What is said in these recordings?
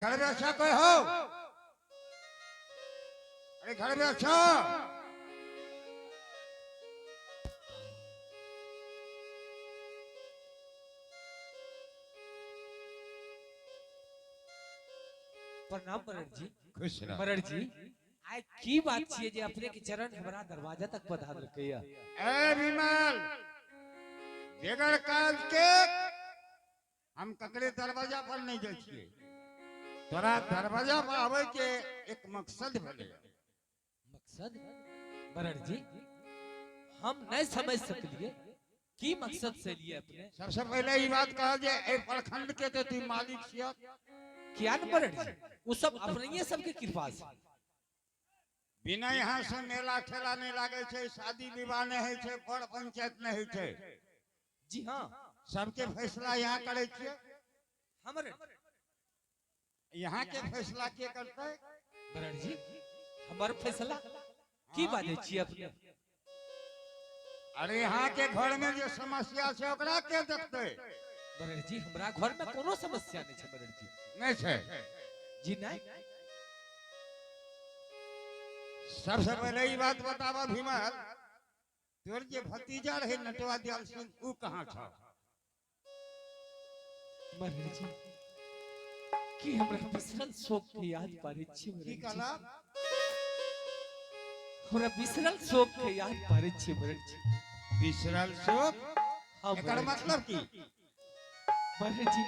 घर में अच्छा कोई हो? अरे घर में अच्छा। प्रणाम मरड़ जी। खुश रह। मरड़ जी, आइ की बात छियै जे अपने के चरण हमरा दरवाजा तक पधारलकै या? ए विमल, बगैर काज के हम ककरे दरवाजा पर नहीं जाइ छियै। तोरा दरवाजा पर आबै के एक मकसद भेलै। मकसद? मरड़ जी, हम नहीं समझ सकलिए की मकसद से लिए अपने। सबसे पहले ई बात कह जे एहि प्रखंड के तो तू मालिक छिय। किया न मरड़ जी, वो सब अपने सबके कृपा से। बिना यहाँ से मेला ठेला नहीं लागे छै, शादी विवाह नहीं होइ छै, पर पंचायत नहीं होइ छै। जी हाँ। सबके फैसला यहाँ करे छियै। हमर यहाँ के फैसला के करतै? मरड़ जी, हमर फैसला की बाजै छियै अपने? अरे यहाँ के घर में जे समस्या छै ओकरा के देखतै? मरड़ जी, हमरा घर में कोनो समस्या नहीं छै मरड़ जी। नहीं छै? जी नहीं। सबसे पहले ई बात बताबऽ भीमल, तोर जे भतीजा रहे नटवा दयाल सिंह, ऊ कहाँ छौ? मरड़ जी, की हमरा बिसरल शोक के याद पारै छी? की कहला? हमरा बिसरल शोक के याद पारै छी मरड़ जी। बिसरल शोक? हाँ, एकर मरड़ जी। मतलब की? मरड़ जी,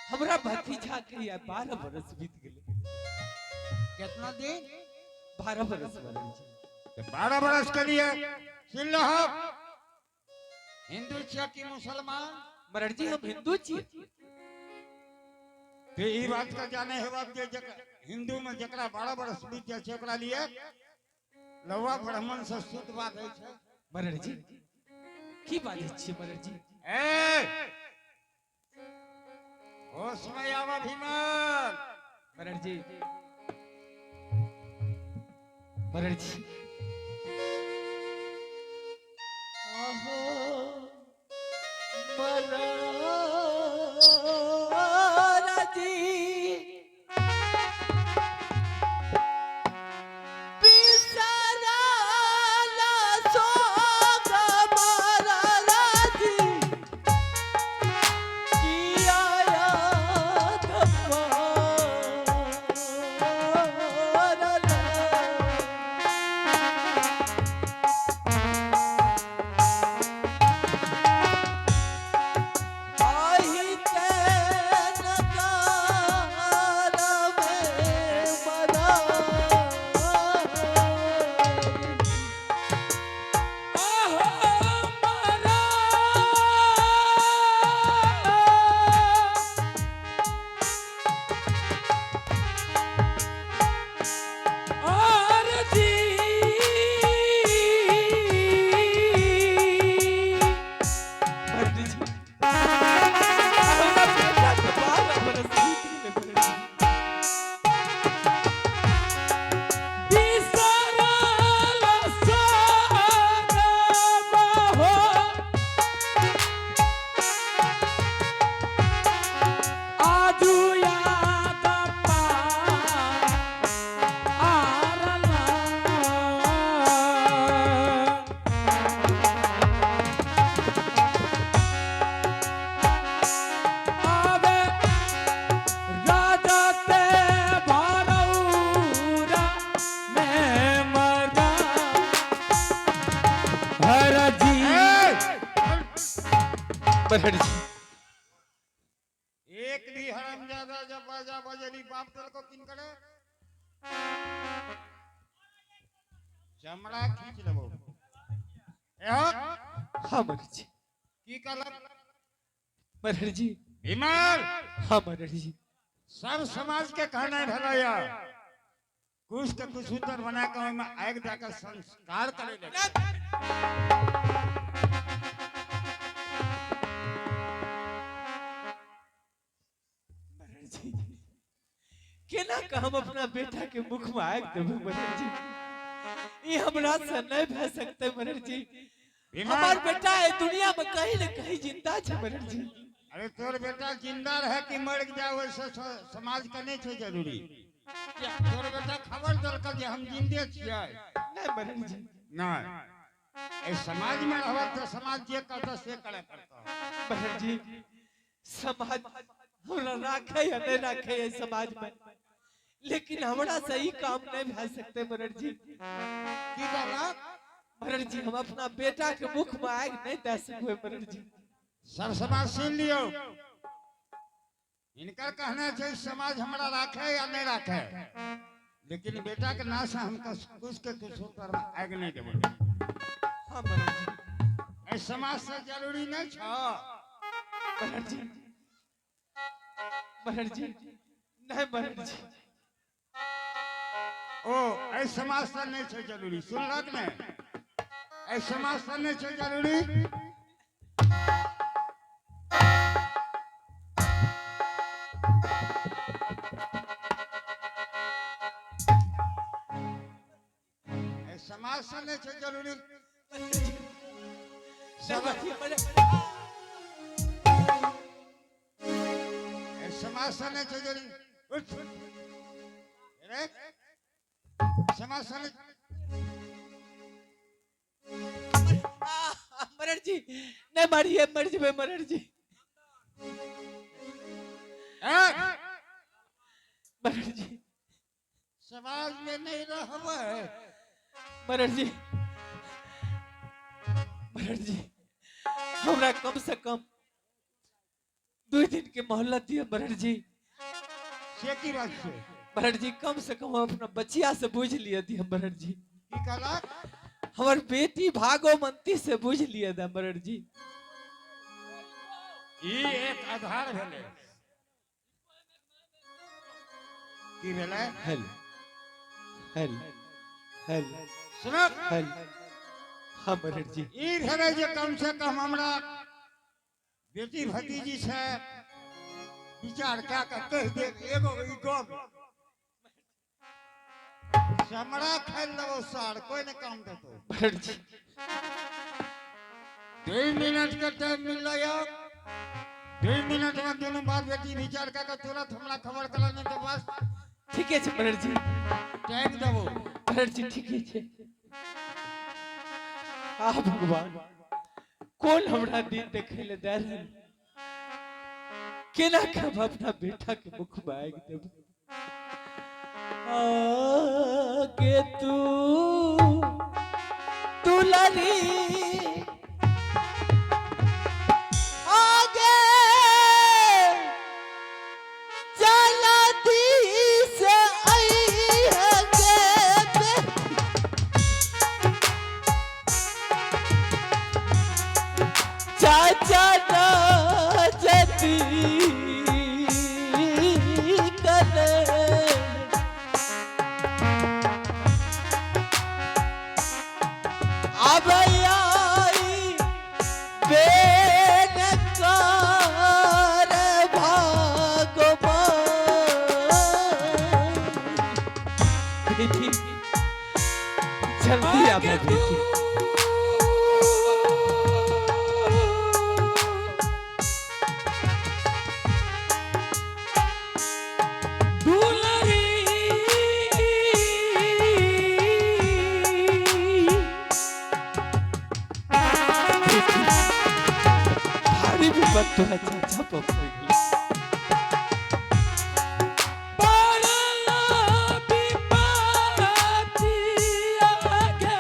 हमरा भतीजा के या 12 बरस बीत गेलै। कितना दिन? 12 बरस मरड़ जी। तो 12 बरस के लिए सुन लो, हिंदू छियै कि मुसलमान? मरड़ जी, हम हिंदू छियै। तो ई बात का जाने हेबाक जे हिंदू में जकरा 12 बरस बीत जाइ छै ओकरा लिए लौवा ब्राह्मण से शुद्ध बात होइ छै। मरड़ जी, की बाजै छियै मरड़ जी? ए, होश में आवा भीमल। मरड़ जी, मरड़ जी, आहो मरड़ जी, बिसरल शोक मरड़ जी, किया याद पारल? आही तेन काल में मरा। आहो मरा। और जी मरड़ जी, हमरा बेटा के 12 बरस बीत गेलै मरड़ जी। बिसरल शोक हो, आजू याद पारल। आवे राजते भरौरा में मरा हर जी। मरड़ जी, एक भी हरामजादा जब बाजा बजली बाप तेल को किन करे चमड़ा खींच लेबो। एहो। हाँ मरड़ जी। की कहलक? मरड़ जी। भीमल। हाँ मरड़ जी। सब समाज के कहना भेलैया कुछ के कुछ उत्तर बना के ओहिमे आगि दऽ के संस्कार करे ले। मरड़ जी, केना के हम अपना बेटा के मुख में आगि देबै मरड़ जी? ई हमरा से नहीं भए सकते मरड़ जी। भीमल। हमार बेटा है दुनिया में कहीं न कहीं जिंदा छै मरड़ जी। अरे तोर बेटा जिंदा रहे कि मर जाए वैसे समाज के नहीं छै जरूरी। तोर बेटा खबर देलक जे हम जिंदे छियै। नहीं मरर जी। नहीं, एहि समाज में रहब तऽ समाज जे कहतऽ से करे पड़तऽ। मरर जी, समाज हमरा राखे या नहीं राखे है समाज में, लेकिन हमरा सही काम नहीं भए सकते मरर जी। की कहलक? मरर जी, हम अपना बेटा के मुख में आग नहीं दे सकबे मरर जी। सब समाज सुन लियौ, इनकर कहना छै समाज हमरा राखे या नहीं राखे, लेकिन बेटा के नाश हम कुछ के कुछ पर आग नहीं देबै। हाँ मरर जी। एहि समाज से जरूरी नहीं छ। मरर जी, मरर जी, नहीं मरर जी। ओ एहि समाज से नहीं छै जरूरी, सुनलक ने? एहि समाज से नहीं छै जरूरी। एहि समाज से नहीं छै जरूरी। एहि समाज से नहीं छै जरूरी। उठ रे, समाज से नहीं। मरर जी नहीं मारिए, मर जबे मरर जी। मरर जी, समाज में नहीं रहबै। मरर जी, मरर जी, हमरा कम से कम 2 दिन के मोहलत दिए मरर जी। से की बात छै? मरर जी, कम से कम हम अपना बचिया से बुझ लिए दिए मरर जी। की कहलक? हमर बेटी भागोमंती से बुझ लिए दे मरर जी। ई एक आधार भेलै। की भेलै? हेलो हेलो हेलो, सुनक। हेलो। हाँ मरर जी। ई भेलै जे कम से कम हमरा बेटी भतीजी से विचार कए कऽ कहि देब एगो ई गप, चमड़ा खाइ लेबो सार, कोई नहीं काम देतो। मरर जी। 2 मिनट के टाइम मिललै, 2 मिनट में दोनों बाप बेटी विचार कए कऽ तुरंत हमरा खबर करल, नहीं तो बस। ठीके छै मरर जी। टाइम देबो। मरर जी ठीके छै। आ भगवान, कौन हमरा दिन देखे ले दे रहल? केना के हम अपना बेटा के मुख में आगि देब? आगे तू दुलारी, आगे चला दी से आई है गे चाचा ना जती करे। अब आई बेन कर भगवान। बेटी जल्दी आबे बेटी। दुलरी भारी विपद तो है चाचा पर पड़ गेल। पड़ला विपत्ति आगे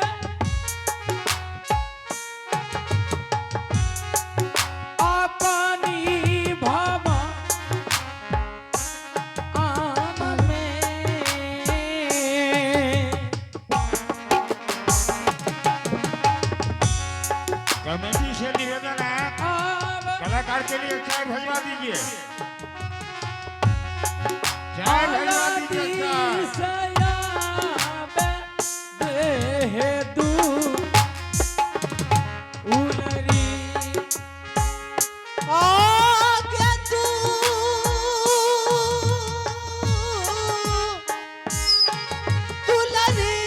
अपनी भवा आन में। कमेटी से निवेदन है, आव कलाकार के लिए चाय भिजवा दीजिए, चाय भिजवा दीजिए चाय। आगे तू दुलारी,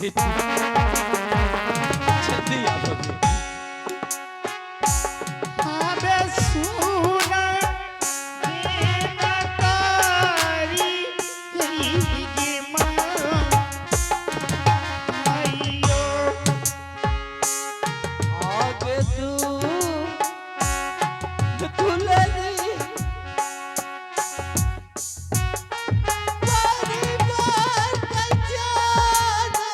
बेटी, जल्दी आबो बेटी। आबे सुन दीनकारी गे माइयो। आगे तू दुलरी परिवार का जानम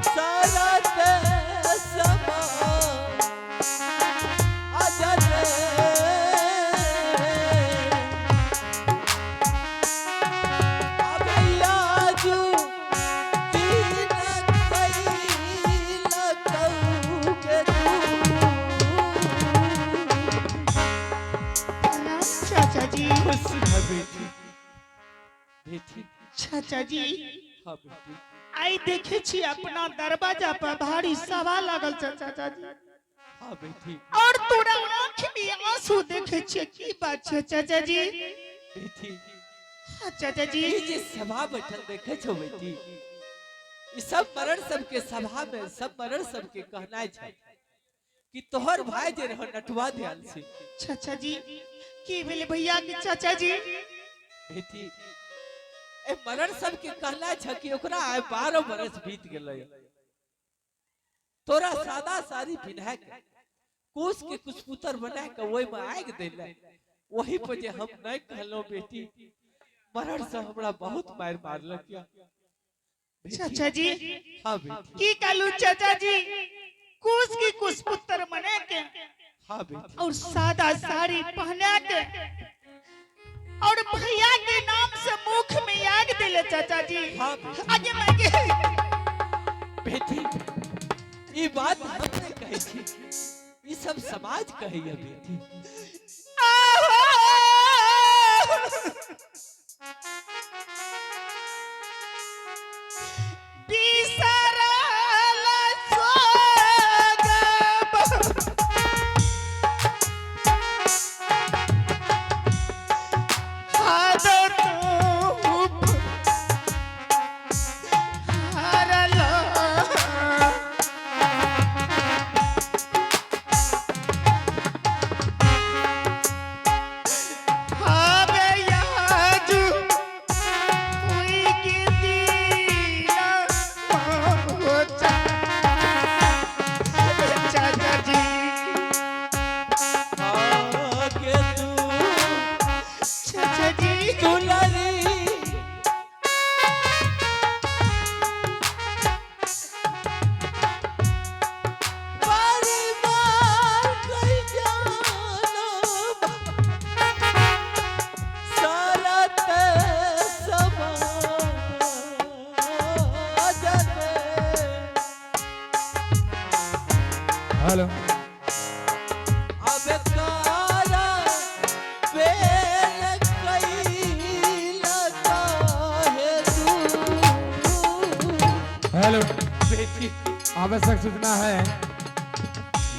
सारा ते समा आजा रे। अबे याजू दीन कैला कहूँ तू। प्रणाम चाचा जी। खुश रह बेटी, बेटी। चाचा जी। हाँ बेटी। आई देखे छी अपना दरवाजा पर भारी सभा लागल छै चाचा जी। हाँ बेटी। और तोरा आँख में आंसू देखे छियै, की बात छै चाचा जी? बेटी। हाँ चाचा जी। ई जे सभा बैठल देखे छो बेटी, ई सब मरण सबके सभा में सब मरण सबके कहना छै कि तोहर भाई जे रहो नटुआ दयाल से। चाचा जी, की भेलै भैया के चाचा जी? बेटी, ए मरण सबके कहना छै कि ओकरा आइ 12 बरस बीत गेलै, तोरा सादा साड़ी पिन्हा के कुश के कुशपुतर बना के ओहि में आगि देले, वही पर जे हम नहीं कहलहुँ बेटी, मरण से हमरा बहुत मारि मारलक या। बेटी, चाचा जी। हाँ बेटी। की कहलू चाचा जी? कुश की कुश पुत्र बने के हाँ बेटी। और सादा साड़ी पहना के और भैया के नाम से मुख में आग दिले चाचा जी? हाँ बेटी। आगे मैं के बेटी, ई बात हम नहीं कहै छी, ई सब समाज कहैया बेटी। बिसरल सोगब हाथ तू हारल। हावे याजू कोई के दीना पहुंचा चाचा जी। आगे तू चाचा जी। दुलारी परिवार कई जानब सारा ते समाज रे। हेलो। अब कारा बेल कैला काहे तू। हेलो। बेटी। आवश्यक सूचना है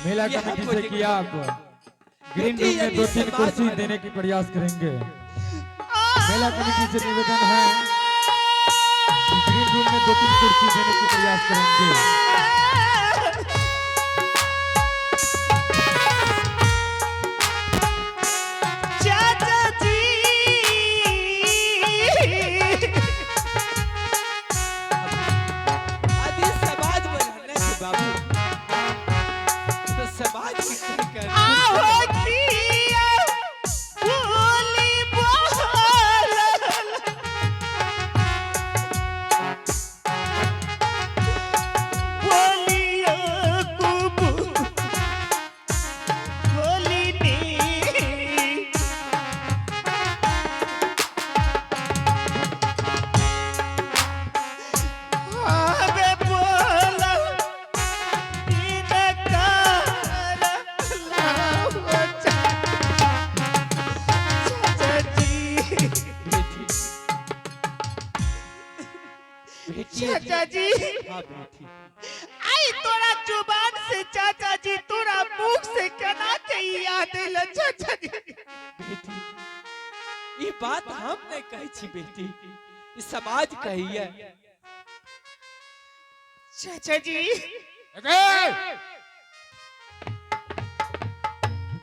मेला यहाँ कमेटी से मुझे- कि आप ग्रीन बेटी, रूम में यदि 2-3 समाज कुर्सी में- देने की प्रयास करेंगे। मेला कमेटी से निवेदन है कि ग्रीन रूम में 2-3 कुर्सी देने की प्रयास करेंगे। चाचा जी। आदि समाज में रहने के बाबू तो समाज की कह कर आहो किया बोली बोल बोलियो कुबू बोली नी। आवे बोल बेटी, बेटी। चाचा जी। हाँ बेटी। आई तोरा जुबान से चाचा जी, तोरा मुख से केना के ई याद एलो चाचा जी? बेटी, ई बात हम नहीं कहै छी बेटी, ई समाज कहिए। चाचा जी। ए!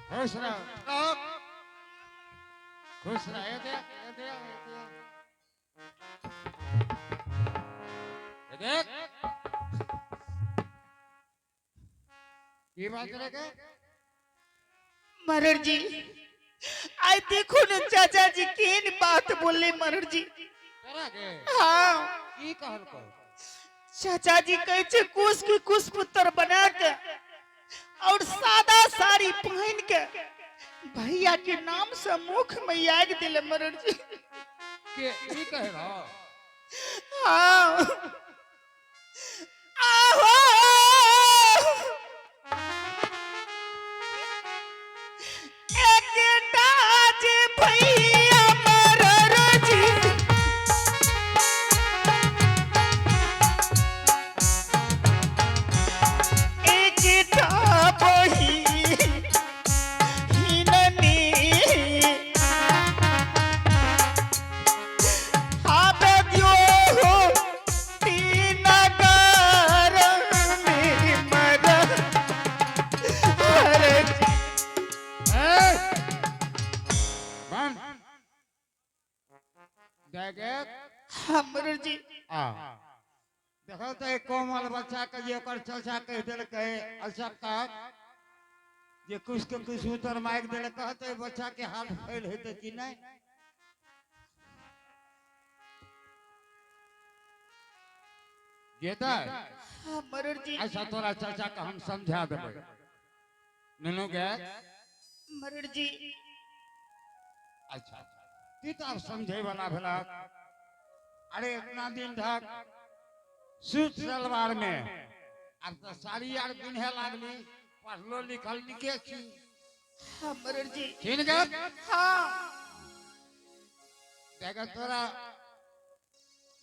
खुश रहो, खुश रहो। ए दे, ए दे, ए दे। ए देख, की बात रे के? मरर जी, आई देखो न चाचा जी केन बात बोले मरर जी। तोरा के? हाँ। की कहलको? चाचा जी कहे छे कुश के कुश पुत्र बना के और सादा साड़ी पहन के भैया के नाम से मुख में आग दिले मरर जी। के की कहे रहो? हाँ। आहो एकटा जे भैया मरर जी, एकटा बहिनी, आबे दियो हो तीन कर में मर हर। ए! बंद देखे। हाँ मरर जी। आ देखो तो एक कोमल बच्चा के जे ओकर चचा कहि देलकै अशक्का जे कुछ के कुछ उतर माइक देलकै, कहते बच्चा के हाथ फैल हेतै कि नहि? जेतै? हाँ मरर जी। अच्छा, तोरा चाचा के हम समझा देबै नुनू के। मरर जी। अच्छा, ती तो आब समझे वाला भेलक। अरे, इतना दिन तक सूट सलवार में, आब तो साड़ी आर पिन्हे लागली, पढ़लो लिखल निके छी। हाँ मरर जी। ठीक गे? हाँ। देख, तोरा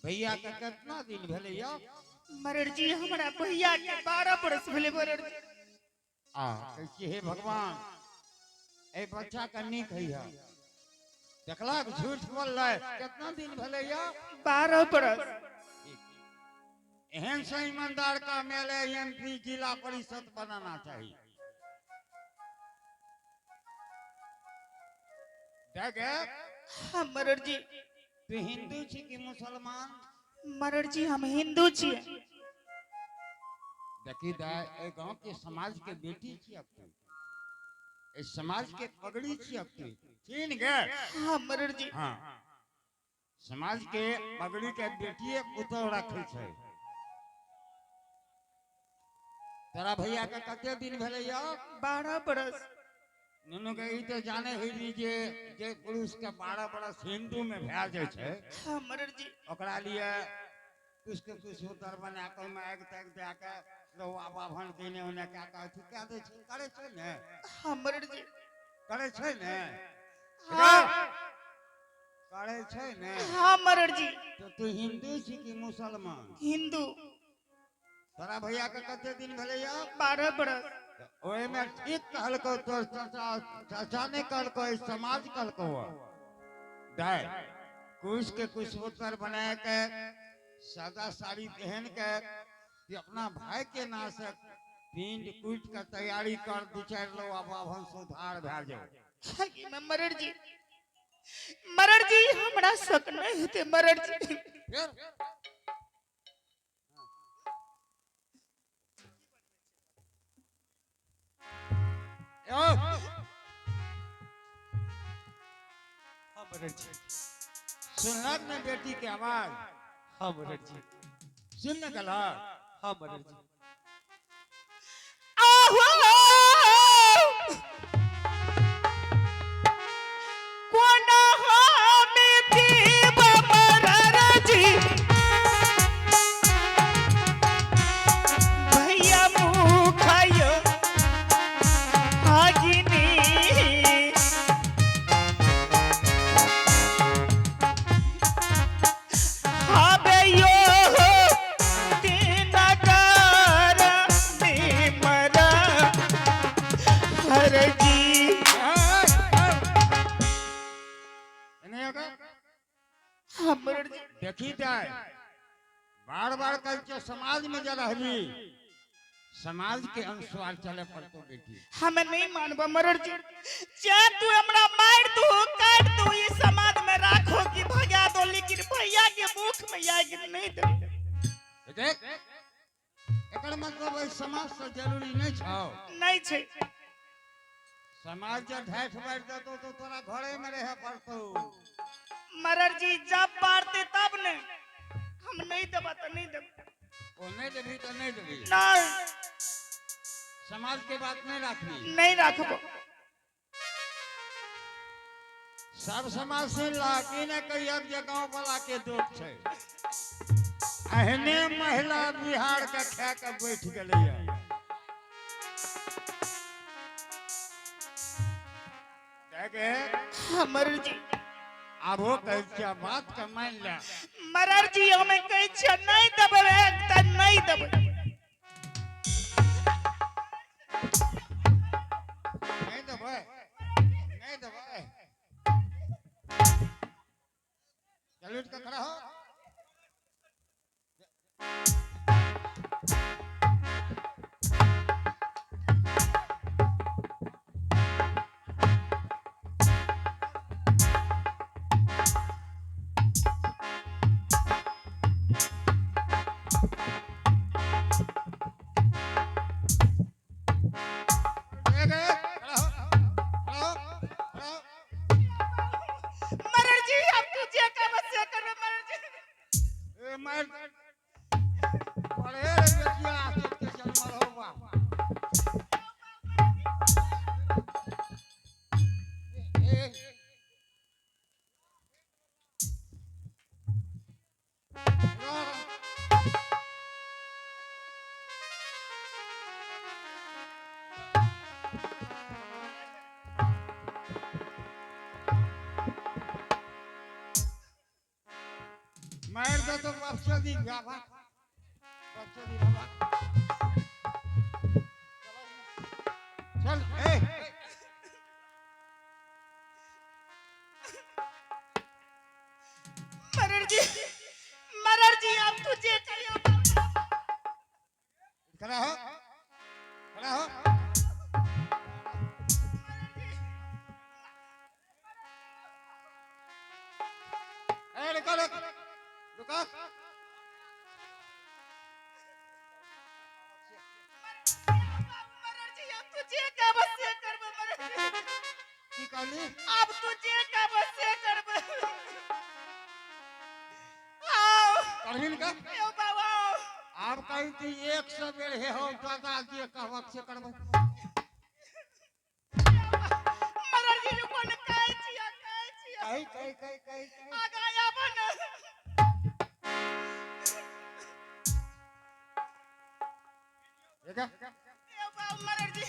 भैया के कितना दिन भेलै यौ? मरर जी, हमारा भैया के 12 बरस भेले मरर जी। आ कहै छियै, हे भगवान, एहि बच्चा के नीक हैया। देखलक, झूठ बोललै। कितना दिन भेलै यौ? 12 बरस। एहन से ईमानदार का एमएलए, एमपी, जिला परिषद बनाना चाहिए। देख। हाँ मरर जी। तू हिंदू छी कि मुसलमान? मरर जी, हम हिंदू छियै। देखी दाय, एहि गांव के समाज के बेटी छी अब तू, एहि समाज के पगड़ी छी अब तू, चीन गे? हाँ मरर जी। हाँ, समाज के पगड़ी के बेटिए पुतोह रखै छै। तोरा भैया के कते दिन भेलै यौ? 12 बरस। नुनू के, ई तऽ जाने हेबी जे जे पुरुष के 12 बरस हिंदू में भए जाइ छै, हाँ मरर जी। ओकरा लिए कुछ के कुछ उतर बना कऽ ओहिमे आगि तागि दए कऽ रहुआ बाभन के एने ओने कए कऽ अथी कए दै छै। करै छै ने? हाँ मरर जी। करै छै ने? हाँ। करै छै ने? हाँ मरर जी। तऽ तू हिंदू छी कि मुसलमान? हिंदू। तोरा भैया के कते दिन भेलै यौ? 12 बरस। ओहिमे ठीक कहलकौ तोर चाचा। चाचा नहि कहलकौ, ई समाज कहलकौ। दाय, कुछ के कुछ उत्तर बना के सादा साड़ी पहन के कि अपना भाई के नाम से पिंड कूट के तैयारी कर, दू चारि लोग बाभन सुधार भए जाओ। में मरर जी, मरर जी, हमरा शक नहीं हेतै मरर जी। फिर यौ। हाँ मरर जी। सुनलक ने बेटी के आवाज? हाँ मरर जी। सुन ने गलक? हाँ मरर जी। आहो कोना हमें जीव मरर जी, भैया मुखायो आगिनी, आबे यो तीन कर निमर। जी। देखी जाए, बार बार कह के समाज में जब रहबी, समाज के अनुसार चले पड़तो बेटी। हमें नहीं मानबो मरर जी, चाहे तू हमरा मार दो काट दो, ये समाज में राखो कि भगा दो, लेकिन भैया के मुख में आग नहीं दे। देख, एकर मतलब एहि समाज से जरूरी नहीं छौ। नहीं छै। समाज जब ढाठ मारि देतौ तो तोरा घरे में रहे पड़तौ। मरर जी जब मारते तब ने, हम नहीं देबा तो नहीं देबा। ओ नहीं देबी तो नहीं देबी। नहीं। समाज के बात नहीं राखबी। नहीं राखबो। सब समाज से लागी ने कहिया जे गांव वाला के दोष छै। एहने महिला बिहार के खा के बैठ गेलैया। देखे? हाँ, मरर जी। आबो कहै छियै बात के मान ले। मरर जी हमें कहै छियै नहीं देबै त नहीं देबै। नहीं देबै, नहीं देबै। चल उठ के खड़ा हो। देख, खड़ा हो, खड़ा हो, खड़ा हो। मरर जी अब तू जे कहबे से करबे मरर जी। ए मार पढ़े रे बेटिया के जन्मल हो बा। ए, रह, रह। मार दे तो वापस दी बाबा, वापस दी बाबा। चल ए मरर जी, मरर जी अब तू जे कहियो। खड़ा हो, खड़ा हो। ए रुको, रुको, रुको। मरर जी अब तू जे कहबे से करबे मरर जी। की कहली? अब तू जे कहबे से करबे। आओ। करहिन का? यो बाबा। आब कही कि 100 बेर हे हो दादा जे कहबक से करबै। मरर जी रुको न, कहै छियै, कहै छियै। कही, कही, कही, कही, कही। आगा आबो न। देखा? यो बाबा मरर जी,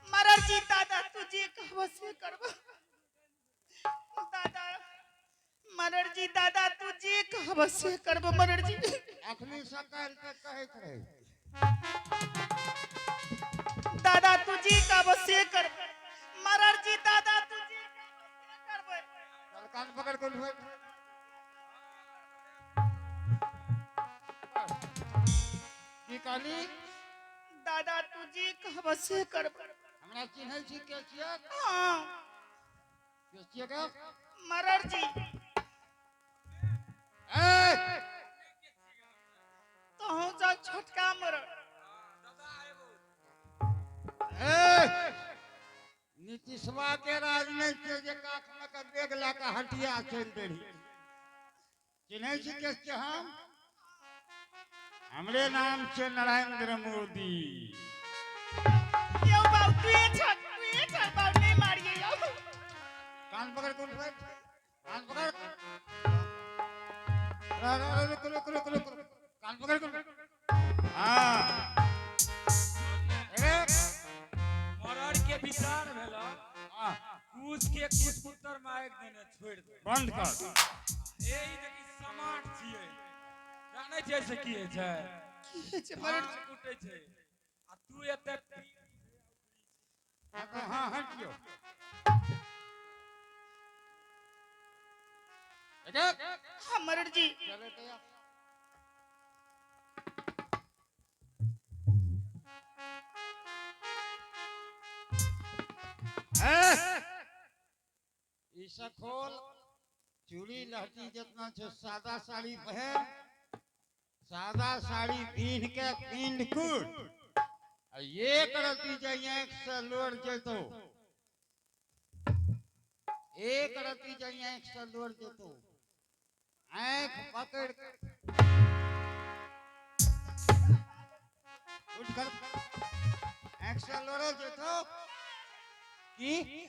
मरर जी दादा तू जे कहबे से करबे। दादा मरर जी दादा तू जे कहबे से करबे मरर जी। अखनी सकाल तक कहैत रहे। दादा तू जे कहबे से करबे। मरर जी दादा तू जे कहबे से करबे। चल कान पकड़ के उठबै। की कहली? दादा तू जे कहबे से करबे। हमरा चिन्है छी के छियै? हाँ। के छियै के? मरर जी। ए! तोहूँ जा छोटका मरर। ए! नीतीशवा के राज नहीं छै जे काख में के बैग लए के हटिया चलि देली। चिन्है छी के छियै हम? हमरे नाम छै नरेंद्र मोदी। यो बाबू तू ये छक, तू ये छक बाबू नहीं मारिए यो। कान पकड़ के उठबै, कान पकड़। रह, रह, रह, रुक, रुक, रुक, रुक, रुक। कान पकड़ के उठ। हाँ। अरे। मरर के विचार भेल। हाँ। कुश के कुश पुत्र माइक देने छोड़ दे। बंद कर। ए ई देखी समाट छियै, जानै छियै से की होइ छै? की होइ छै मरर जी? धान कुटै छै आ तू एते हाँ, हट जो। हाँ मरड़ जी। चले तैयार। ईसा खोल, चूड़ी लहठी जितना छे, सादा साड़ी पहन, सादा साड़ी पीन के पिंड कूट आ एक रत्ती जे आँख से लोर जेतो, एक रत्ती जे आँख से लोर जेतो, आँख पकड़ उठ कर आँख से लोर जेतो की नहीं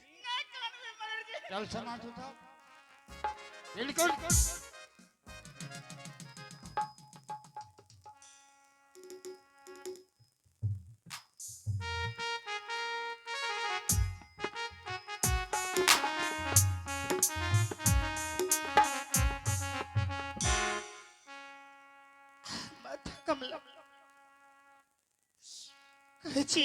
कानवे मरड़ जी। चल समाज उठाओ बिल्कुल। माथा कमला कहै छी।